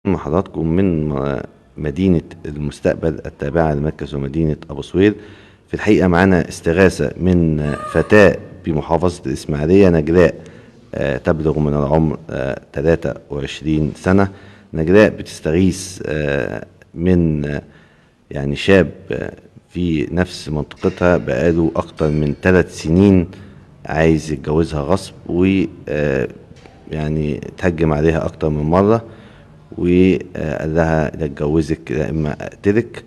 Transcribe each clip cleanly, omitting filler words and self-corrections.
مع حضراتكم من مدينة المستقبل التابعة لمركز ومدينة أبو صوير. في الحقيقة معانا استغاثة من فتاة بمحافظة الإسماعيلية، نجلاء، تبلغ من العمر 23 سنة. نجلاء بتستغيث من يعني شاب في نفس منطقتها بقاله أكتر من 3 سنين عايز يتجوزها غصب، و يعني تهجم عليها أكتر من مرة وقال لها لا اتجوزك لا اما اقتلك.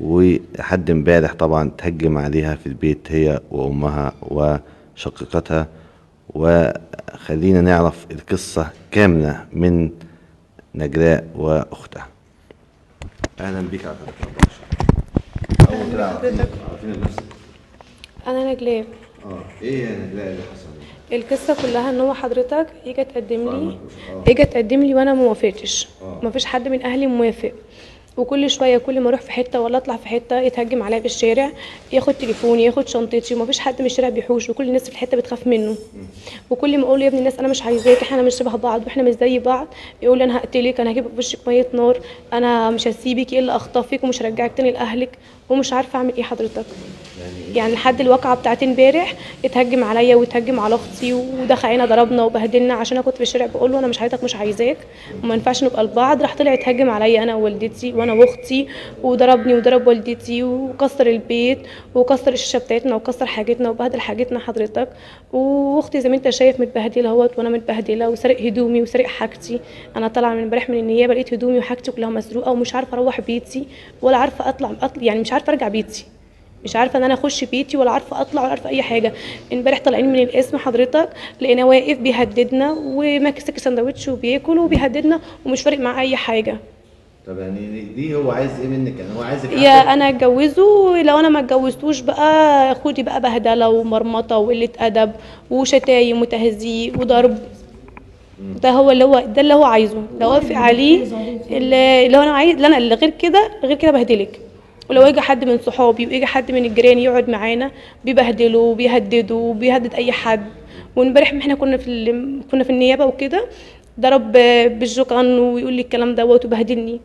ولحد امبارح طبعا تهجم عليها في البيت هي وامها وشقيقتها. وخلينا نعرف القصة كاملة من نجلاء واختها. اهلا بيك على قناة 24. اول كده عرفينا بنفسك. انا نجلاء. ايه يا نجلاء اللي حصل؟ القصة كلها ان هو حضرتك اجى تقدم لي اجى تقدم لي وانا ما وافقتش. ما فيش حد من اهلي موافق، وكل شوية كل ما اروح في حتة ولا اطلع في حتة يتهجم عليا في الشارع، ياخد تليفوني ياخد شنطتي، وما فيش حد من الشارع بيحوش، وكل الناس في الحتة بتخاف منه. وكل ما اقول له يا ابن الناس انا مش عايزاك، احنا مش شبه بعض واحنا مش زي بعض، يقول لي انا هقتلك، انا هجيب في وشك مية نار، انا مش هسيبك الا اخطفك ومش هرجعك تاني لاهلك. ومش عارفه اعمل ايه حضرتك. يعني لحد الواقعة بتاعت امبارح اتهجم عليا واتهجم على اختي ودخل علينا ضربنا وبهدلنا، عشان انا كنت في الشارع بقول له انا مش عايزك مش عايزاك وما ينفعش نبقى لبعض. راح طلع اتهجم عليا انا ووالدتي وانا واختي، وضربني وضرب والدتي وكسر البيت وكسر الشاشة بتاعتنا وكسر حاجتنا وبهدل حاجتنا حضرتك. واختي زي ما انت شايف متبهدله اهوت وانا متبهدله، وسرق هدومي وسرق حاجتي. انا طالعه من امبارح من النيابة لقيت هدومي وحاجتي كلها مسروقه، ومش عارفه اروح بيتي ولا عارفه اطلع، يعني مش عارفه ارجع بيتي، مش عارفه ان انا اخش بيتي ولا عارفه اطلع ولا عارفه اي حاجة. امبارح طالعين من القسم حضرتك لقينا واقف بيهددنا وماسك سندوتش وبياكل وبيهددنا ومش فارق معاه اي حاجة. طب يعني ليه هو عايز ايه منك؟ يعني هو عايزك يا انا اتجوزه، لو انا ما اتجوزتوش بقى خدي بقى بهدله ومرمطه وقلة ادب وشتايم وتهزيق وضرب. ده هو اللي هو ده اللي هو عايزه، لو وافق عليه اللي هو انا عايز، لا انا اللي غير كده غير كده بهدلك. ولو اجى حد من صحابي واجى حد من الجيران يقعد معانا بيبهدله وبيهدده وبيهدد اي حد. وامبارح احنا كنا في النيابة وكده، ضرب بالجوكان ويقول لي الكلام دوت وبهدلني.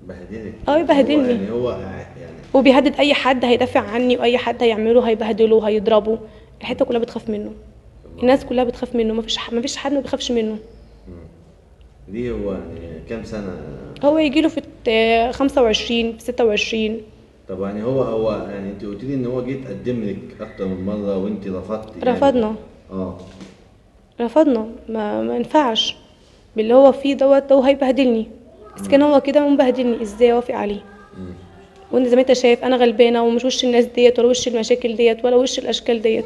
بهدلك؟ يبهدلني. يعني هو يعني وبيهدد اي حد هيدافع عني واي حد هيعمله هيبهدله وهيضربه. الحتة كلها بتخاف منه، الناس كلها بتخاف منه، مفيش حد ما بيخافش منه. ليه هو يعني كام سنة؟ هو يجي له في 25 في 26. طب يعني هو يعني انت قلت لي ان هو جه اتقدم لك اكتر من مرة وانت رفضتي. يعني رفضنا. رفضنا، ما ينفعش باللي هو فيه دوت، ده هيبهدلني. بس كان هو كده ومبهدلني، ازاي اوافق عليه؟ وانت زي ما انت شايف انا غلبانه ومش وش الناس ديت ولا وش المشاكل ديت ولا وش الاشكال ديت.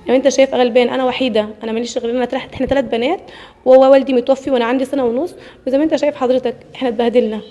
يعني انت شايف غلبان، انا وحيده، انا ماليش غير انا، احنا 3 بنات وهو والدي متوفي وانا عندي 1.5 سنة. وزي ما انت شايف حضرتك احنا اتبهدلنا.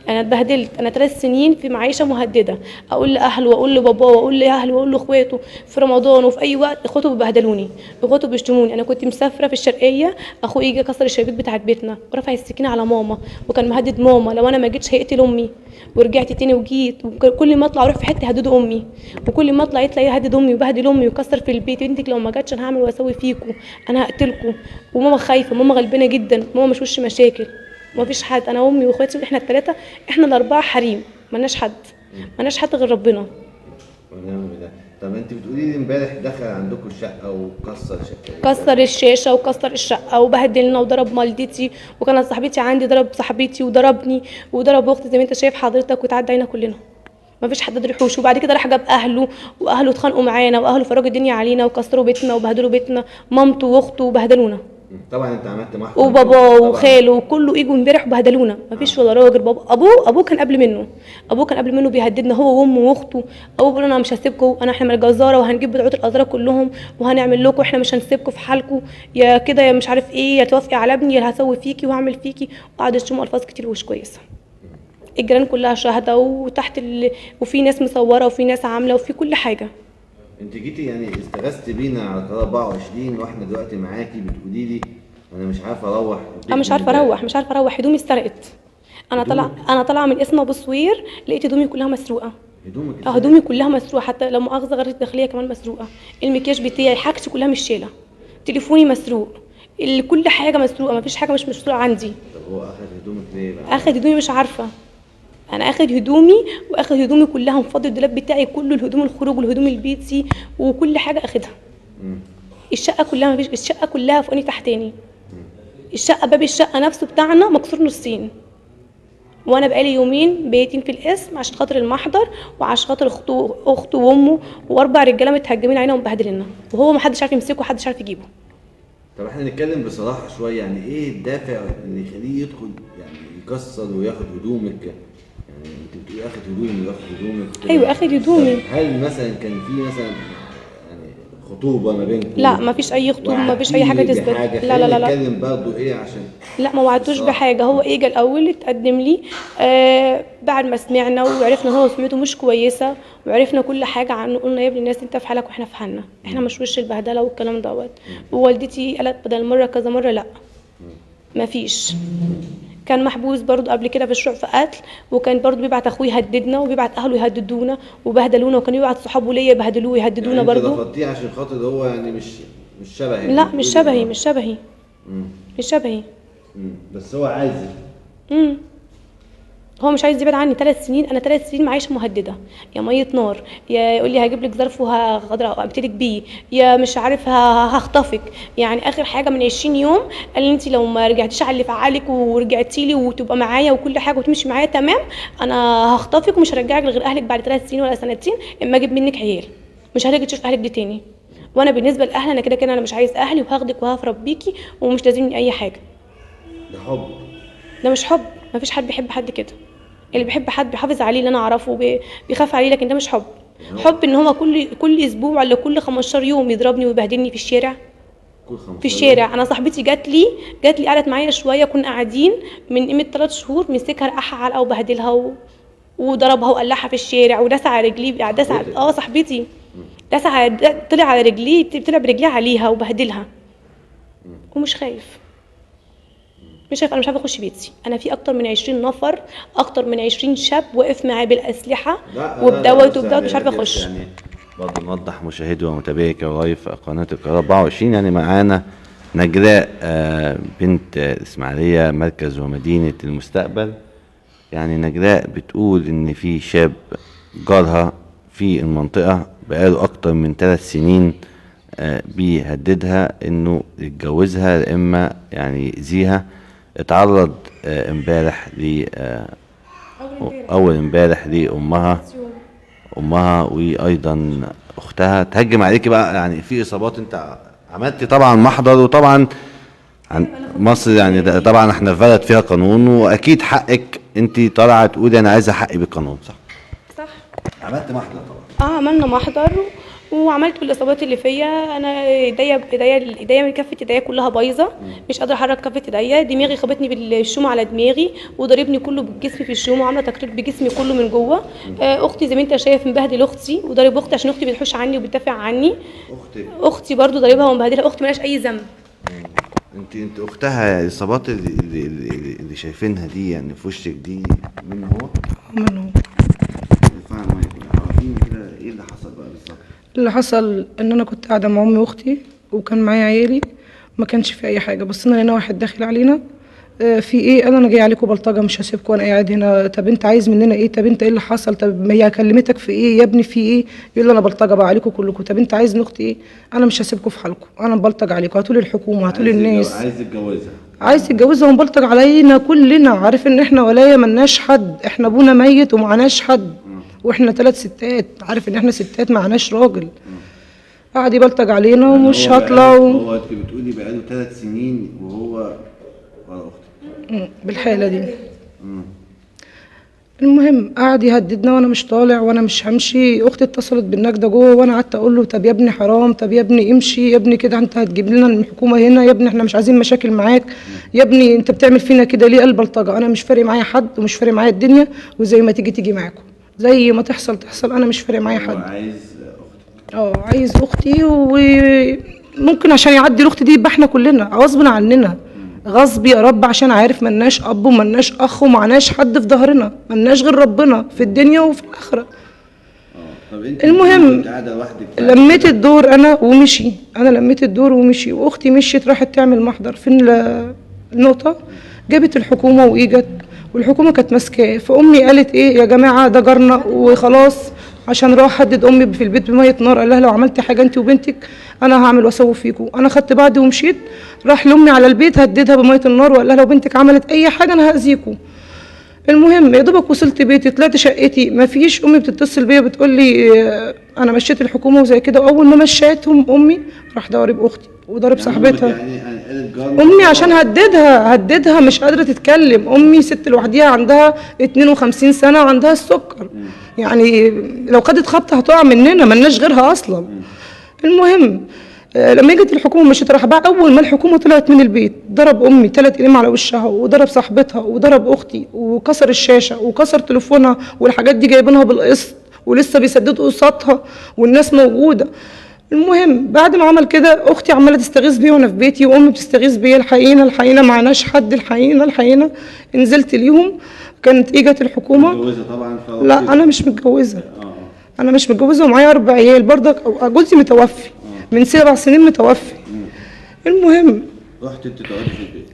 انا اتبهدلت، انا 3 سنين في معيشة مهددة، اقول لاهله واقول لباباه واقول لاهله واقول لاخواته في رمضان وفي اي وقت، اخواته بيبهدلوني، اخواته بيشتموني. انا كنت مسافرة في الشرقية، اخوي اجى كسر الشبابيك بتاعت بيتنا ورفع السكينة على ماما، وكان مهدد ماما لو انا ما جيتش هيقتل امي. ورجعت تاني وجيت، وكل ما اطلع اروح في حتة يهددوا امي، وكل ما اطلع يطلع يهدد امي وبهدل امي ويكسر في البيت، بنتك لو ما جاتش انا هعمل واسوي فيكم، انا هقتلكم. وماما خايفة، ماما غلبانه جدا، ماما مش وش مشاكل، ما فيش حد. انا وامي واخواتي احنا ال3، احنا ال4 حريم، مالناش حد، مالناش حد غير ربنا. ونعم بالله. طب انت بتقولي لي امبارح دخل عندكم الشقة وكسر شقه، كسر الشاشة وكسر الشقة وبهدلنا وضرب والدتي، وكانت صاحبتي عندي ضرب صاحبتي وضربني وضرب اختي زي ما انت شايف حضرتك، وتعدى علينا كلنا، ما فيش حد قدر يحوشه. وبعد كده راح جاب اهله، واهله اتخانقوا معانا، واهله فرجوا الدنيا علينا وكسروا بيتنا وبهدلوا بيتنا، مامته واخته وبهدلونا. طبعا انت عملت محضر وباباه وخاله وكله اجوا امبارح وبهدلونا، مفيش ولا راجل. بابا ابوه كان قبل منه، ابوه كان قبل منه بيهددنا هو وامه واخته. ابوه بيقول انا مش هسيبكم، انا احنا من الجزاره وهنجيب بتوع الازاره كلهم وهنعمل لكم، احنا مش هنسيبكم في حالكم، يا كده يا مش عارف ايه، يا توافقي على ابني يا هسوي فيكي وهعمل فيكي. وقعد يشتموا الفاظ كتير ومش كويسة. الجيران كلها شاهده، وتحت وفي ناس مصوره وفي ناس عامله وفي كل حاجة. انت جيتي يعني استغاثتي بينا على قناة 24 واحنا دلوقتي معاكي بتقولي لي انا مش عارفه اروح. انا مش عارفه اروح، مش عارفه اروح، هدومي اتسرقت. انا طالعه من قسم ابو صوير لقيت هدومي كلها مسروقه. هدومك؟ هدومي كلها مسروقه، حتى لو مؤاخذة غير الداخلية كمان مسروقه، المكياج بتاعي، حاجتي كلها مش شايله، تليفوني مسروق، كل حاجة مسروقه، مفيش حاجة مش مسروقه عندي. طب هو اخد هدومك ليه بقى؟ اخد هدومي مش عارفه، انا اخد هدومي، واخد هدومي كلها، مفضي الدولاب بتاعي كله، الهدوم الخروج والهدوم البيتي وكل حاجة اخدها. الشقة كلها مفيش، الشقة كلها فوقاني تحتاني. الشقة باب الشقة نفسه بتاعنا مكسور نصين، وانا بقالي يومين بايتين في القسم عشان خاطر المحضر وعشان خاطر اخته وامه واربع رجاله متهجمين علينا ومبهدلنا، وهو محدش عارف يمسكه ومحدش عارف يجيبه. طب احنا نتكلم بصراحة شوية، يعني ايه الدافع اللي يخليه يدخل يعني يكسر وياخد هدومك؟ يعني انت بتقولي اخد هدومي وياخد هدومك. ايوه اخد هدومي. هل مثلا كان في مثلا يعني خطوبه ما بينكم؟ لا مفيش اي خطوبه، مفيش اي حاجة تثبت. لا لا لا لا، نتكلم برضه ايه عشان لا ما وعدتوش بحاجة. هو اجى الاول اتقدم لي، بعد ما سمعنا وعرفنا ان هو سمعته مش كويسة وعرفنا كل حاجة عنه، قلنا يا ابن الناس انت في حالك واحنا في حالنا، احنا مش وش البهدله والكلام دوت. ووالدتي قالت بدل مرة كذا مرة لا مفيش. كان محبوس برضو قبل كده في الشروع في قتل، وكان برضو بيبعت اخوه يهددنا وبيبعت اهله يهددونا وبهدلونا، وكان يبعت صحابه ليا يبهدلوه ويهددونا يعني برضو. انت رفضتيه عشان خاطر هو يعني مش شبهي؟ لا مش شبهي، مش شبهي، مش شبهي. بس هو عايزك. هو مش عايز يبعد عني. 3 سنين، انا 3 سنين معيشة مهددة، يا مية نار، يا يقول لي هجيب لك ظرف وهقتلك بيه، يا مش عارف هخطفك. يعني اخر حاجة من 20 يوم قال لي انت لو ما رجعتيش على اللي في عقلك ورجعتي لي وتبقى معايا وكل حاجة وتمشي معايا تمام، انا هخطفك ومش هرجعك لغير اهلك بعد 3 سنين ولا سنتين، اما اجيب منك عيال مش هرجع تشوف اهلك دي تاني. وانا بالنسبة لاهلي انا كده كده انا مش عايز اهلي، وهاخدك وهفربيكي ومش لازمني اي حاجة. ده حب؟ ده مش حب، مفيش حد بيحب حد كده. اللي بيحب حد بيحافظ عليه، اللي انا اعرفه بيخاف عليه، لكن ده مش حب. حب ان هو كل اسبوع ولا كل 15 يوم يضربني ويبهدلني في الشارع. في الشارع. انا صاحبتي جات لي قعدت معايا شوية، كنا قاعدين من قيمة 3 شهور، مسكها رقعها علقه وبهدلها وضربها وقلعها في الشارع وداس على رجليه، داس على صاحبتي، داس على، طلع على رجليه، طلع برجليه عليها وبهدلها. ومش خايف، مش عارفه، انا مش عارفه اخش بيتي. انا في اكتر من 20 نفر، اكتر من 20 شاب واقف معايا بالاسلحة وبدوت وبدوت، مش عارفه اخش. يعني برضه نوضح مشاهدي ومتابعي كرايف قناة القاهرة 24، يعني معانا نجلاء بنت الاسماعيلية مركز ومدينة المستقبل. يعني نجلاء بتقول ان في شاب جارها في المنطقة بقاله اكتر من 3 سنين بيهددها انه يتجوزها اما يعني يأذيها. اتعرض امبارح ل اول امبارح لامها، امها وايضا اختها. تهجم عليكي بقى، يعني في اصابات. انت عملتي طبعا محضر، وطبعا عن مصر يعني ده طبعا احنا في بلد فيها قانون، واكيد حقك انت طالعه تقولي انا عايزه حقي بالقانون، صح؟ صح. عملت محضر طبعا. عملنا محضر وعملت بالاصابات اللي فيا. انا ايديا من كفه ايديا كلها بايظة، مش قادرة احرك كفه ايديا، دماغي خبطني بالشوم على دماغي وضربني كله بالجسم في الشوم، وعامله تكرير بجسمي كله من جوه. اختي زي ما انت شايف مبهدل اختي وضارب اختي عشان اختي بتحوش عني وبتدافع عني. اختي برضو ضاربها ومبهدلها، اختي مالهاش اي ذنب. انت اختها الاصابات اللي شايفينها دي يعني في وشك دي من هو؟ من هو. عارفين كده ايه اللي حصل بقى بالظبط؟ اللي حصل ان انا كنت قاعدة مع امي واختي وكان معايا عيالي، ما كانش في اي حاجة. بصينا لقينا واحد داخل علينا، في ايه؟ قال انا جاي عليكم بلطجه مش هسيبكم، انا قاعد هنا. طب انت عايز مننا ايه؟ طب انت ايه اللي حصل؟ طب هي كلمتك في ايه يا ابني؟ في ايه؟ يقول لي انا بلطجه بقى عليكم كلكم. طب انت عايز من اختي ايه؟ انا مش هسيبكم في حالكم، انا مبلطج عليكم، هاتولي الحكومة، هاتولي الناس. عايز يتجوزها، عايز يتجوزها ومبلطج علينا كلنا. عارف ان احنا ولاية ملناش حد، احنا ابونا ميت ومعناش حد، واحنا 3 ستات، عارف ان احنا ستات معناش راجل. قعد يبلطج علينا ومش هطلع. هو انت بتقولي بقاله 3 سنين وهو ورا اختك بالحالة دي. المهم قعد يهددنا وانا مش طالع وانا مش همشي. اختي اتصلت بالنجده جوه وانا قعدت اقول له طب يا ابني حرام، طب يا ابني امشي يا ابني كده، انت هتجيب لنا الحكومة هنا يا ابني، احنا مش عايزين مشاكل معاك يا ابني، انت بتعمل فينا كده ليه؟ قال بلطجه، انا مش فارق معايا حد ومش فارق معايا الدنيا، وزي ما تيجي تيجي معاكم، زي ما تحصل تحصل، انا مش فارق معايا حد. عايز اختك؟ عايز اختي، وممكن عشان يعدي الاخت دي يبقى احنا كلنا غصب عننا، غصب يا رب، عشان عارف ملناش اب وملناش اخ ومعناش حد في ظهرنا، ملناش غير ربنا في الدنيا وفي الاخرة. طب انت المهم لميت الدور انا ومشي، انا لميت الدور ومشي، واختي مشيت راحت تعمل محضر. فين النقطة؟ جابت الحكومة واجت، والحكومة كانت ماسكاه. فامي قالت ايه يا جماعة ده جارنا وخلاص، عشان راح هدد امي في البيت بميه نار، قال لها لو عملتي حاجة انت وبنتك انا هعمل واسوي فيكم. انا خدت بعضي ومشيت، راح لامي على البيت هددها بميه النار وقال لها لو بنتك عملت اي حاجة انا هاذيكم. المهم يا دوبك وصلت بيتي، طلعت شقتي مفيش، امي بتتصل بيا بتقول لي انا مشيت الحكومة وزي كده. واول ما مشيتهم امي راح ضارب اختي وضارب يعني صاحبتها. يعني امي عشان هددها مش قادرة تتكلم. امي ست لوحديها عندها 52 سنة وعندها السكر، يعني لو خدت خبطه هتقع مننا، ملناش غيرها اصلا. المهم لما جت الحكومة مشيت، راح بقى اول ما الحكومة طلعت من البيت ضرب امي 3 اقلام على وشها، وضرب صاحبتها، وضرب اختي، وكسر الشاشة وكسر تليفونها، والحاجات دي جايبينها بالقسط ولسه بيسددوا قسطها والناس موجودة. المهم بعد ما عمل كده اختي عماله تستغيث بيا وانا في بيتي، وامي بتستغيث بيا الحقينا الحقينا معناش حد، الحقينا الحقينا. نزلت ليهم، كانت اجت الحكومة. متجوزة طبعا؟ لا انا مش متجوزة، انا مش متجوزة ومعايا 4 عيال برضك، جوزي متوفي من 7 سنين متوفي. المهم رحت انت تقعدي في البيت،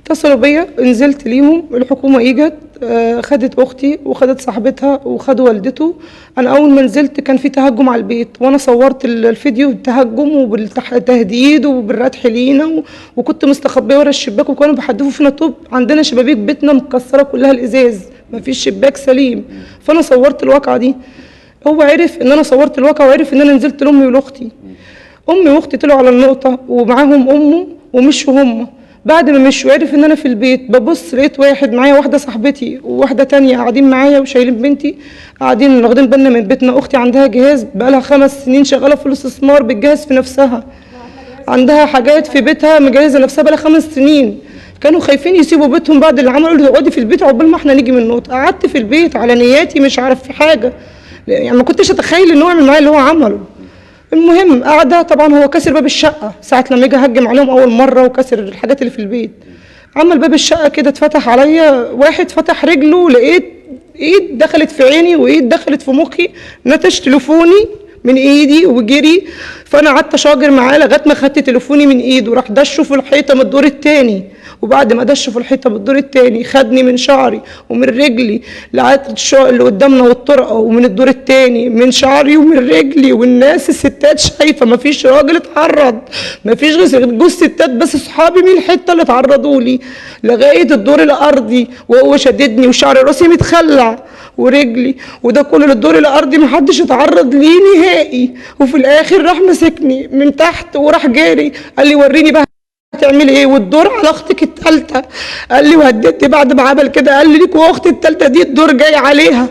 اتصلوا بيا، نزلت ليهم، الحكومة اجت خدت اختي وخدت صاحبتها وخدوا والدته. انا اول ما نزلت كان في تهجم على البيت، وانا صورت الفيديو بالتهجم وبالتهديد وبالردح لينا، وكنت مستخبيه ورا الشباك، وكانوا بيحدفوا فينا طوب. عندنا شبابيك بيتنا مكسرة كلها الازاز، مفيش شباك سليم. فانا صورت الواقعة دي، هو عرف ان انا صورت الواقعة وعرف ان انا نزلت لامي ولاختي. امي واختي طلعوا على النقطة ومعاهم امه ومشوا هم. بعد ما مشوا عرف ان انا في البيت، ببص لقيت واحد معايا، واحدة صاحبتي وواحدة تانية قاعدين معايا وشايلين بنتي، قاعدين واخدين بالنا من بيتنا. اختي عندها جهاز بقالها 5 سنين شغالة في الاستثمار، بتجهز في نفسها، عندها حاجات في بيتها مجهزة نفسها بقالها 5 سنين. كانوا خايفين يسيبوا بيتهم بعد اللي عملوا، اقعدي في البيت عقبال ما احنا نيجي من النقطة. قعدت في البيت على نياتي مش عارف في حاجة، يعني ما كنتش اتخيل ان هو يعمل معايا اللي هو عمله. المهم قاعدة، طبعا هو كسر باب الشقة ساعة لما جه هجم عليهم اول مرة، وكسر الحاجات اللي في البيت. عمل باب الشقة كده اتفتح عليا، واحد فتح رجله، لقيت ايد دخلت في عيني وايد دخلت في مخي، نتش تليفوني من ايدي وجري. فانا قعدت اشاجر معاه لغاية ما خدت تليفوني من ايده، راح دشه في الحيطة من الدور الثاني. وبعد ما دشه في الحيطة من الدور الثاني خدني من شعري ومن رجلي لغاية الشقة اللي قدامنا والطرقه، ومن الدور الثاني من شعري ومن رجلي. والناس الستات شايفه مفيش راجل اتعرض، مفيش غير جوز ستات بس اصحابي من الحتة اللي اتعرضوا لي لغاية الدور الارضي، وهو شددني وشعر راسي متخلع ورجلي، وده كله للدور الارضي محدش اتعرض ليه نهائي. وفي الاخر راح مسكني من تحت وراح جاري قال لي وريني بقى هتعملي ايه، والدور على اختك الثالثة. قال لي وهددتي بعد ما عمل كده، قال لي ليك واختي الثالثة دي الدور جاي عليها.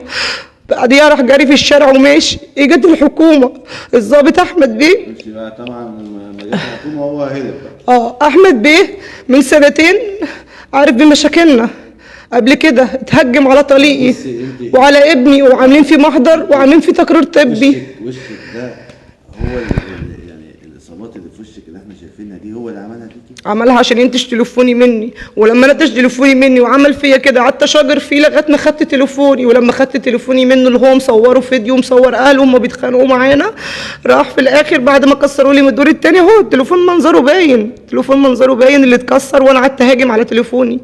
بعديها راح جاري في الشارع وماشي. اجت الحكومة، الضابط احمد بيه. طبعا لما جت الحكومة هو هرب بقى. احمد بيه من سنتين عارف بمشاكلنا قبل كده، اتهجم على طليقي وعلى ابني، وعاملين فيه محضر وعاملين فيه تقرير طبي. وشك ده هو يعني الاصابات اللي في وشك اللي احنا شايفينها دي هو اللي عملها فيكي؟ عملها عشان ينتش تليفوني مني، ولما نتش تليفوني مني وعمل فيا كده قعدت اشاجر فيه لغاية ما خدت تليفوني. ولما خدت تليفوني منه اللي هو مصوره فيديو مصور اهله وهم بيتخانقوا معانا، راح في الاخر بعد ما كسروا لي من الدور الثاني اهو التليفون منظره باين، التليفون منظره باين اللي اتكسر، وانا قعدت اهاجم على تليفوني.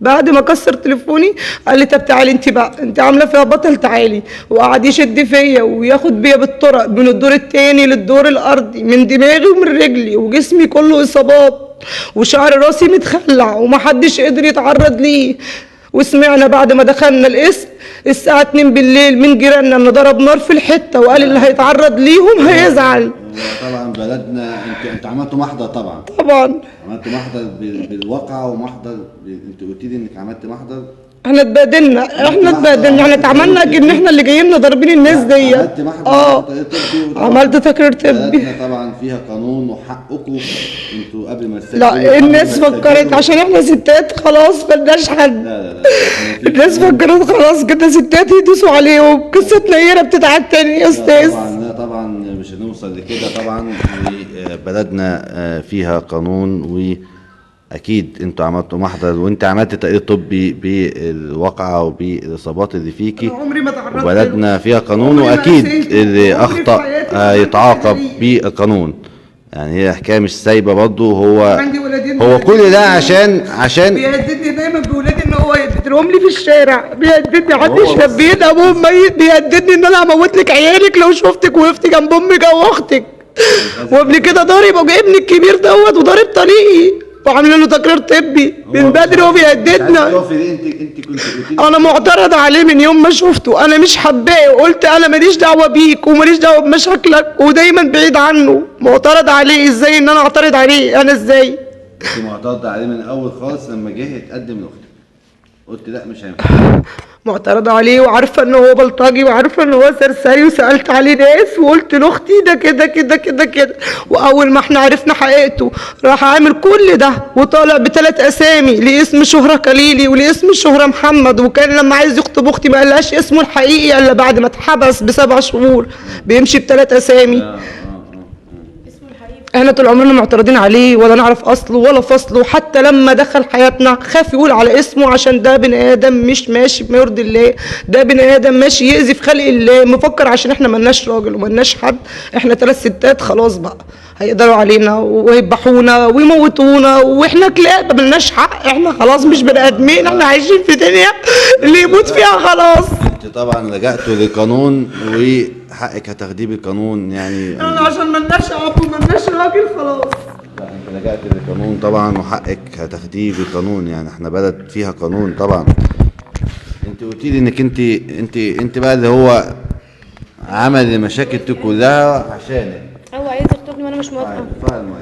بعد ما كسر تليفوني قال لي طب تعالي انت بقى، انت عامله فيها بطل تعالي، وقعد يشد فيا وياخد بيا بالطرق من الدور الثاني للدور الارضي، من دماغي ومن رجلي وجسمي كله اصابات وشعر راسي متخلع ومحدش قدر يتعرض ليه. وسمعنا بعد ما دخلنا القسم الساعة 2 بالليل من جيراننا ان ضرب نار في الحتة، وقال اللي هيتعرض ليهم هيزعل. طبعا بلدنا انت عملتوا محضر طبعا. طبعا عملتوا محضر بالواقعه ومحضر انت قلت لي انك عملت محضر. احنا اتبادلنا، احنا اتبادلنا، احنا اتعملنا ان احنا اللي جايين ضاربين الناس ديت. عملت محضر طبي، عملت تقرير طبي. بلدنا طبعا فيها قانون وحقكم انتوا قبل ما تسجلوا. لا الناس فكرت عشان احنا ستات خلاص ملناش حد. لا لا لا الناس فكرت خلاص كده ستات يدوسوا عليهم. قصة نيره بتتعاد تاني يا استاذ. طبعا طبعا مش هنوصل لكده طبعا، بلدنا فيها قانون، واكيد انتوا عملتوا محضر وانت عملت تقرير طبي بالواقعه وبالاصابات اللي فيكي. عمري ما تعرضت، وبلدنا فيها قانون، واكيد اللي اخطا يتعاقب بالقانون. يعني هي حكاية مش سايبه برضه. هو عندي ولدين، هو كل ده عشان بيهددني دايما بولادي ان هو يديهم لي في الشارع، بيهددني حد هو بس- شابين ابوهم ميت، بيهددني ان انا هموت لك عيالك لو شفتك وقفت جنب امك او اختك. وقبل كده ضارب ابني الكبير دوت وضارب طريقي وعاملين له تقرير طبي من بدري وبيهددنا. انت كنت قلتي انا معترضة عليه من يوم ما شفته، انا مش حباه وقلت انا ماليش دعوه بيك وماليش دعوه بمشاكلك ودايما بعيد عنه. معترض عليه ازاي ان انا اعترض عليه؟ انا ازاي؟ كنت معترضة عليه من الاول خالص لما جه يتقدم لاختك، قلت لا مش هينفع. معترضة عليه وعارفة ان هو بلطجي وعارفة ان هو سرسري، وسألت عليه ناس وقلت لاختي ده كده كده كده كده. واول ما احنا عرفنا حقيقته راح عامل كل ده وطالع بثلاث اسامي، لاسم شهرة كليلي ولاسم شهرة محمد. وكان لما عايز يخطب اختي ما قالهاش اسمه الحقيقي الا بعد ما اتحبس ب7 شهور، بيمشي بثلاث اسامي. احنا طول عمرنا معترضين عليه ولا نعرف اصله ولا فصله، حتى لما دخل حياتنا خاف يقول على اسمه عشان ده بني ادم مش ماشي بما يرضي الله، ده بني ادم ماشي يأذي في خلق الله، مفكر عشان احنا ملناش راجل وملناش حد، احنا 3 ستات خلاص بقى هيقدروا علينا ويذبحونا ويموتونا واحنا كلاب ملناش حق، احنا خلاص مش بني ادمين، احنا عايشين في دنيا اللي يموت فيها خلاص. انت طبعا لجأتوا للقانون وحقك هتاخديه بالقانون يعني. انا عشان ملناش اب وملناش راجل خلاص. لا انت لجأت للقانون طبعا وحقك هتاخديه بالقانون، يعني احنا بلد فيها قانون طبعا. انت قلتي لي انك انت انت انت بقى اللي هو عمل المشاكل دي كلها عشانك. هو عايز يخطبني وانا مش موافقة. فاهم.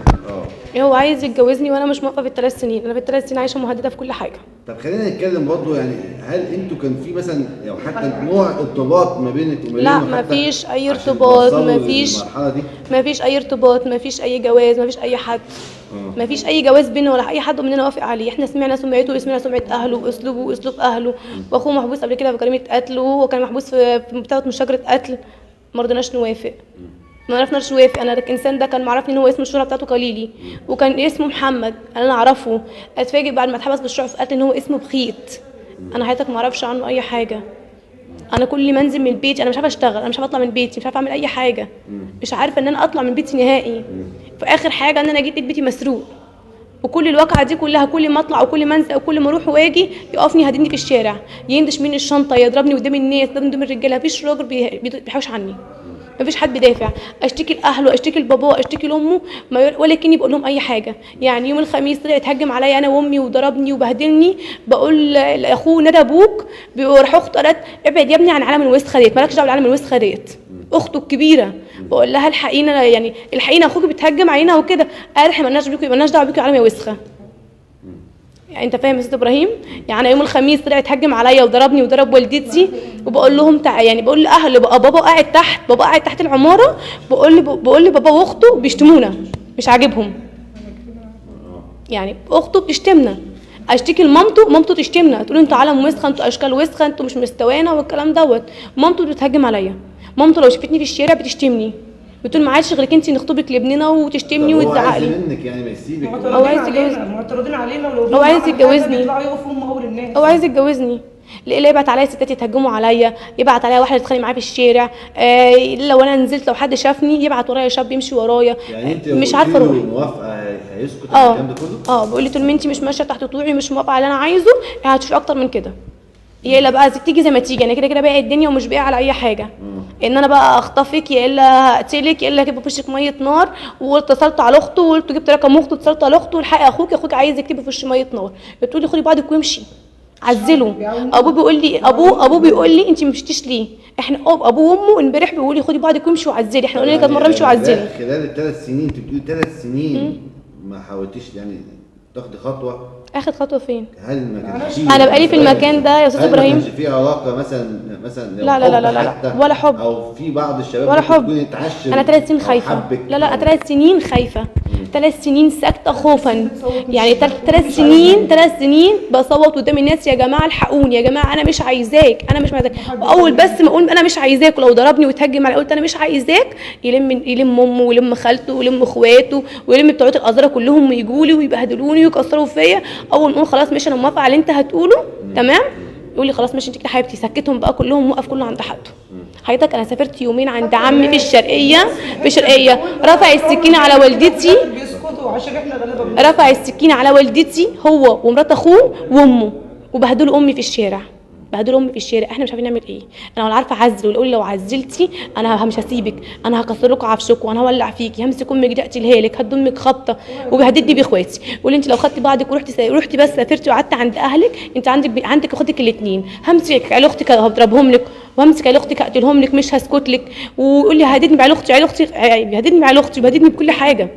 هو عايز يتجوزني وانا مش موافقة في ال3 سنين، انا في ال3 سنين عايشه مهددة في كل حاجة. طب خلينا نتكلم برضه، يعني هل انتوا كان في مثلا لو حتى نوع ارتباط ما بينك وما بينه؟ لا مفيش اي ارتباط، مفيش اي ارتباط، مفيش اي جواز، مفيش اي حد، مفيش اي جواز بينا ولا اي حد مننا وافق عليه. احنا سمعنا سمعته وسمعنا سمعه اهله واسلوبه واسلوب اهله، واخوه محبوس قبل كده في جريمة قتل، وهو كان محبوس في بتاعه مشاجره قتل، ما رضيناش نوافق، ما عرفناش نوافق. انا الانسان ده كان معرفني ان هو اسم الشهرة بتاعته قليلي وكان اسمه محمد، انا اعرفه. اتفاجئ بعد ما اتحبس بالشرع في قتل ان هو اسمه بخيت. انا حياتك ما اعرفش عنه اي حاجة. انا كل ما انزل من بيتي انا مش عارفه اشتغل، انا مش عارفه اطلع من بيتي، مش عارفه اعمل اي حاجة، مش عارفه ان انا اطلع من بيتي نهائي. في اخر حاجة ان انا جيت لقيت بيتي مسروق، وكل الواقعة دي كلها كل ما اطلع وكل ما انزل وكل ما اروح واجي يقفني يهددني في الشارع، يندش مني الشنطة، يضربني قدام الناس، يضربني قدام الرجالة. مفيش راجل بيحوش عني، مفيش حد بيدافع. اشتكي لاهله، اشتكي لباباه، اشتكي لامه، ولا كني بقول لهم اي حاجة. يعني يوم الخميس طلع يتهجم عليا انا وامي وضربني وبهدلني، بقول لاخوه ندى ابوك، بيروح اخته قالت ابعد يا ابني عن عالم الوسخة ديت، مالكش دعوه بالعالم الوسخة ديت. اخته الكبيرة بقول لها الحقينا، يعني الحقينا اخوك بيتهجم علينا وكده، قال احنا مالناش بيكم، مالناش دعوه بيكم عالم يا وسخة. يعني انت فاهم يا استاذ ابراهيم؟ يعني يوم الخميس طلع يتهجم عليا وضربني وضرب والدتي، وبقول لهم يعني بقول لاهل بقى بابا قاعد تحت، بابا قاعد تحت العمارة، بقول لبابا واخته بيشتمونا مش عاجبهم، يعني اخته بتشتمنا. اشتكي لمامته، مامته تشتمنا، تقول انتوا عالم وسخة، انتوا اشكال وسخة، انتوا مش مستوانا والكلام دوت. مامته بتتهجم عليا، مامته لو شافتني في الشارع بتشتمني، بتقول ما عادش غيرك انت نخطبك لابننا، وتشتمني وتزعق لي. هو عايز منك يعني ما يسيبك، هو عايز يتجوزني، معترضين علينا، ولو هو عايز يتجوزني، هو عايز يتجوزني. ليه يبعت عليا ستات يتهجموا عليا، يبعت عليا واحدة تتخانق معايا في الشارع، لو انا نزلت لو حد شافني يبعت ورايا شاب يمشي ورايا. يعني انت مش عارفه اروح. موافقة هيسكت على الكلام ده كله؟ بيقول لي طول ما انت مش ماشية تحت طوعي، مش موافقة على اللي انا عايزه، هتشوفي اكتر من كده. يا الا بقى تيجي زي ما تيجي، انا كده كده باقي الدنيا ومش باقي على اي حاجة. ان انا بقى اخطفك، يا الا هقتلك، يا الا هجيب في وشك مية نار. واتصلت على اخته وقلت جبت رقم اخته، اتصلت على اخته، الحقي اخوك، اخوك عايز يكتب في وش مية نار. بتقولي خدي بعضك وامشي، عزله. ابوه بيقول لي، ابوه بيقول لي انت ما مشيتيش ليه؟ احنا ابوه وامه امبارح بيقولوا لي خدي بعضك وامشي وعزلي، احنا قلنا لك كذا مرة امشي وعزلي. خلال ال3 سنين، انت بتقولي 3 سنين ما حاولتيش يعني تاخدي خطوة؟ اخد خطوة فين؟ هل ما كانش فيه؟ انا بقالي في المكان ده يا استاذ ابراهيم. هل ما كانش في علاقة مثلا لا لا لا لا لا، ولا حب، او في بعض الشباب ولا حب. انا 3 سنين خايفة. لا لا، 3 سنين خايفة، 3 سنين ساكته خوفا، يعني 3 سنين، 3 سنين بصوت قدام الناس يا جماعة الحقوني، يا جماعة انا مش عايزاك، انا مش عايزاك. واول بس ما اقول انا مش عايزاك، ولو ضربني وتهجم علي قلت انا مش عايزاك، يلم امه ويلم خالته ويلم اخواته ويلم بتوعات الازهر كلهم ويجوا لي ويبهدلوني ويكسروا فيا. اول ما اقول خلاص ماشي انا موافقة على اللي انت هتقوله تمام، يقول لي خلاص ماشي انت كده حبيبتي، سكتهم بقى كلهم، وقف كله عند حده. حضرتك انا سافرت يومين عند عمي في الشرقية، رفع السكينة على والدتي، رفع السكينة على والدتي هو ومرات اخوه وامه، وبهدلوا امي في الشارع، بهدلوا امي في الشارع. احنا مش عارفين نعمل ايه. انا ولا عارفه اعزل، ولا لو عزلتي انا مش هسيبك، انا هكسر لكم عفشكم، وانا هولع فيكي، همسك امك دي اقتلها لك، هد امك خبطه. وبيهددني باخواتي، يقول لي انت لو خدتي بعضك ورحتي رحتي بس سافرتي وقعدتي عند اهلك، انت عندك اخواتك الاثنين، همسك عيال اختك هضربهم لك، وهمسك عيال اختك هقتلهم لك، مش هسكت لك. ويقول لي هددني بعيال اختي، عيال اختي بيهددني بعيال اختي، وبيهددني بكل حاجة،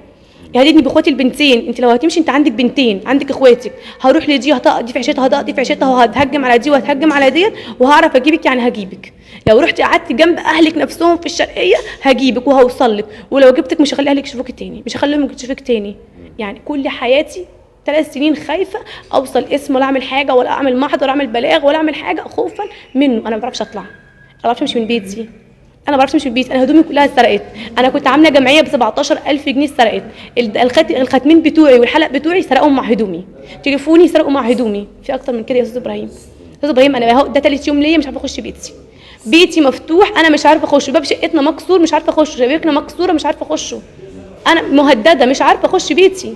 يهددني باخواتي البنتين. انت لو هتمشي انت عندك بنتين، عندك اخواتك، هروح لدي هطق دي في عشتها، هطق دي في عشتها، وهتهجم على دي وهتهجم على ديت، وهعرف اجيبك، يعني هجيبك. لو رحتي قعدتي جنب اهلك نفسهم في الشرقية هجيبك وهوصل لك، ولو جبتك مش هخلي اهلك يشوفوك تاني، مش هخليهم يشوفوك تاني. يعني كل حياتي 3 سنين خايفة اوصل اسم ولا اعمل حاجة، ولا اعمل محضر، ولا اعمل بلاغ، ولا اعمل حاجة، خوفا منه. انا ما بعرفش اطلع، انا ما بعرفش امشي من بيتي، انا ما بعرفش امشي من البيت، انا هدومي كلها اتسرقت. انا كنت عامله جمعية ب 17000 جنيه اتسرقت، الخاتمين بتوعي والحلق بتوعي سرقهم مع هدومي، تليفوني سرقوا مع هدومي. في اكتر من كده يا استاذ ابراهيم؟ استاذ ابراهيم انا ده ثالث يوم ليا مش عارفه اخش بيتي، بيتي مفتوح انا مش عارفه اخش، باب شقتنا مكسور مش عارفه اخش، شبابيكنا مكسورة مش عارفه اخشه، انا مهددة مش عارفه اخش بيتي.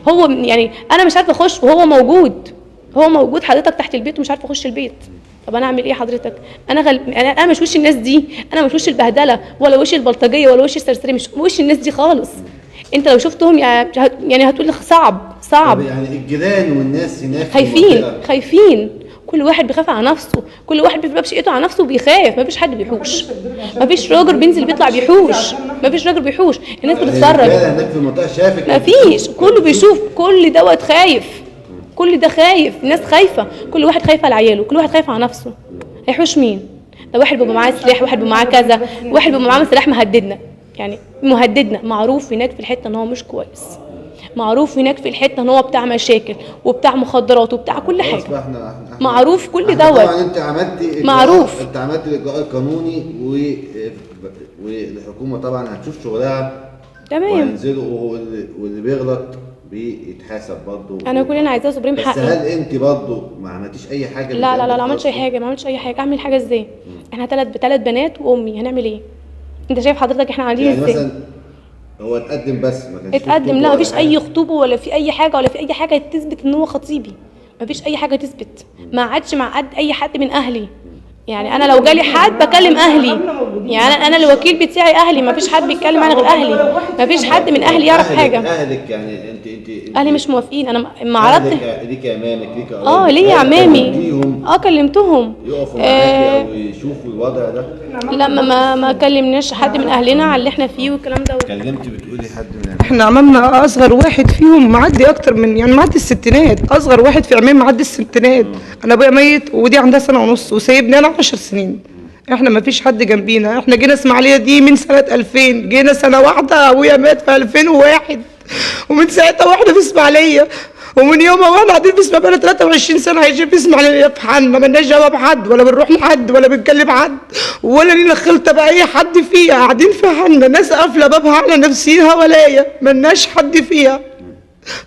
هو يعني انا مش عارفه اخش وهو موجود، هو موجود حضرتك تحت البيت ومش عارفه اخش البيت. طب انا اعمل ايه حضرتك؟ انا انا مش وش الناس دي، انا مش وش البهدله، ولا وش البلطجيه، ولا وش السرسري، مش وش الناس دي خالص. انت لو شفتهم يعني هتقول صعب صعب. يعني الجيران والناس هناك خايفين، خايفين، كل واحد بيخاف على نفسه، كل واحد بيبقى شقته على نفسه وبيخاف، مفيش حد بيحوش، مفيش راجل بينزل بيطلع بيحوش، مفيش راجل بيحوش، الناس بتتفرج هناك في المنطقة شافك، مفيش، كله بيشوف، كل دوت خايف، كل ده خايف، الناس خايفة، كل واحد خايف على عياله، كل واحد خايف على نفسه. هيحوش مين؟ ده واحد بيبقى معاه سلاح، واحد بيبقى معاه كذا، واحد بيبقى معاه سلاح مهددنا، يعني مهددنا، معروف هناك في الحتة ان هو مش كويس، معروف هناك في الحتة ان هو بتاع مشاكل وبتاع مخدرات وبتاع كل حاجة، معروف كل دوت. طبعا انت عملتي معروف، انت عملتي الاجراء القانوني والحكومة طبعا هتشوف شغلها تمام، وهينزلوا، واللي بيغلط بيتحاسب برضه. انا كل اللي انا عايزاه سوبريم حقي. بس هل انت برضه ما عملتيش اي حاجة؟ لا لا لا، ما عملتش اي حاجة، ما عملتش اي حاجة. اعمل حاجة ازاي؟ احنا 3 بنات وامي، هنعمل ايه؟ انت شايف حضرتك احنا عاملين يعني ازاي؟ مثلا هو اتقدم بس ما كانش اتقدم، لا مفيش اي خطوبه ولا في اي حاجة، ولا في اي حاجة تثبت ان هو خطيبي، مفيش اي حاجة تثبت. ما عادش مع قد اي حد من اهلي، يعني انا لو جالي حد بكلم اهلي، يعني انا الوكيل بتاعي اهلي، ما فيش حد بيتكلم معايا غير اهلي، ما فيش حد من اهلي يعرف حاجة. اهلك يعني انت اهلي مش موافقين. انا ما عرضت ليكي امامك، ليكي ليا عمامي، كلمتهم يقفوا معاكي او يشوفوا الوضع ده؟ لا ما كلمناش حد من اهلنا على اللي احنا فيه والكلام ده. كلمتي بتقولي حد من احنا عمامنا اصغر واحد فيهم معدي اكتر من يعني معدي الستينات، اصغر واحد في عمامي معدي الستينات. انا ابويا ميت ودي عندها 1.5 سنة وسايبني انا 10 سنين. احنا ما فيش حد جنبينا. احنا جينا اسماعيليه دي من سنة 2000، جينا سنة واحدة، ابويا مات في 2001، ومن ساعتها واحنا في اسماعيليه، ومن يومها واحنا قاعدين في اسماعيليه بقالنا 23 سنة عايشين في اسماعيليه في حالنا، مالناش دعوه بحد، ولا بنروح لحد، ولا بنكلم حد، ولا لينا خلطه باي حد فيها، قاعدين في حالنا، ناس قافله بابها على نفسيها ولاية، مالناش حد فيها.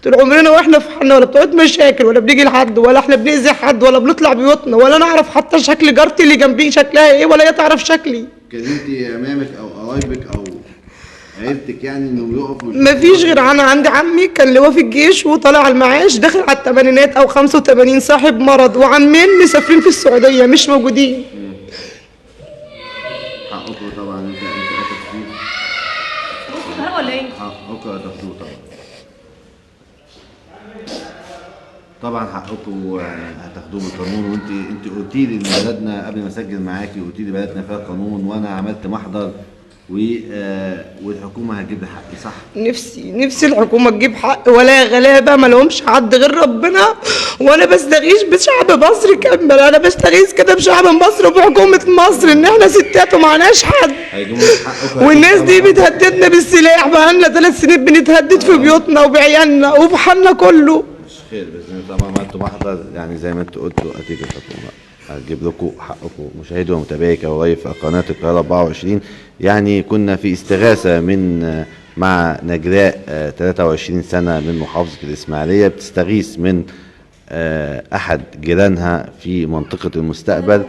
طول عمرنا واحنا في حالنا، ولا بتقعد مشاكل، ولا بنيجي لحد، ولا احنا بنأذي حد، ولا بنطلع بيوتنا، ولا نعرف حتى شكل جارتي اللي جنبي شكلها ايه، ولا هي تعرف شكلي. كلمتي امامك او قرايبك او عيلتك يعني انهم يقفوا؟ مفيش غير انا عندي عمي كان لواء في الجيش وطالع على المعاش، داخل على الثمانينات او 85، صاحب مرض، وعمين مسافرين في السعودية مش موجودين. حقكم طبعا انت هتاخدوه ولا ايه؟ حقكم هتاخدوه طبعا. طبعا حقكم هتاخدوه بالقانون. وانت قلتي لي ان بلدنا قبل ما اسجل معاكي قلتي لي بلدنا فيها قانون، وانا عملت محضر والحكومة هتجيب لي حقي، صح؟ نفسي الحكومة تجيب حق، ولا غلابة ما لهمش حد غير ربنا. وانا بستغيث بشعب مصر كامل، انا بستغيث كده بشعب مصر وبحكومه مصر ان احنا ستات ومعناش حد، والناس دي بتهددنا بالسلاح، بقالنا 3 سنين بنتهدد في بيوتنا وبعيالنا وبحالنا كله. مش خير باذن الله. طبعا ما انتوا محضر يعني زي ما انتوا قلتوا هتيجي الحكومة هتجيب لكم حقكم. مشاهدي ومتابعي كورايف قناة القاهرة 24، يعني كنا في استغاثة من مع نجلاء 23 سنة من محافظة الاسماعيلية، بتستغيث من احد جيرانها في منطقة المستقبل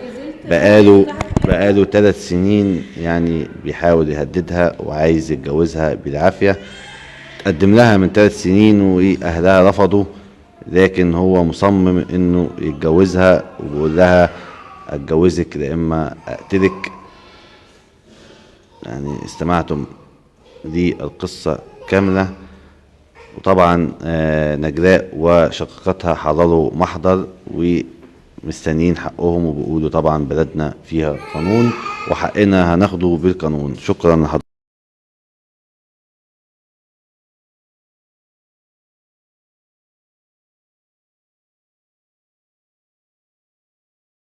بقاله بقاله 3 سنين يعني بيحاول يهددها وعايز يتجوزها بالعافية. تقدم لها من 3 سنين وأهلها رفضوا، لكن هو مصمم إنه يتجوزها وبيقول لها أتجوزك يا إما أقتلك. يعني استمعتم للقصة كاملة. وطبعا نجلاء وشقيقتها حضروا محضر ومستنيين حقهم، وبيقولوا طبعا بلدنا فيها قانون وحقنا هناخده بالقانون. شكرا لحضرتك.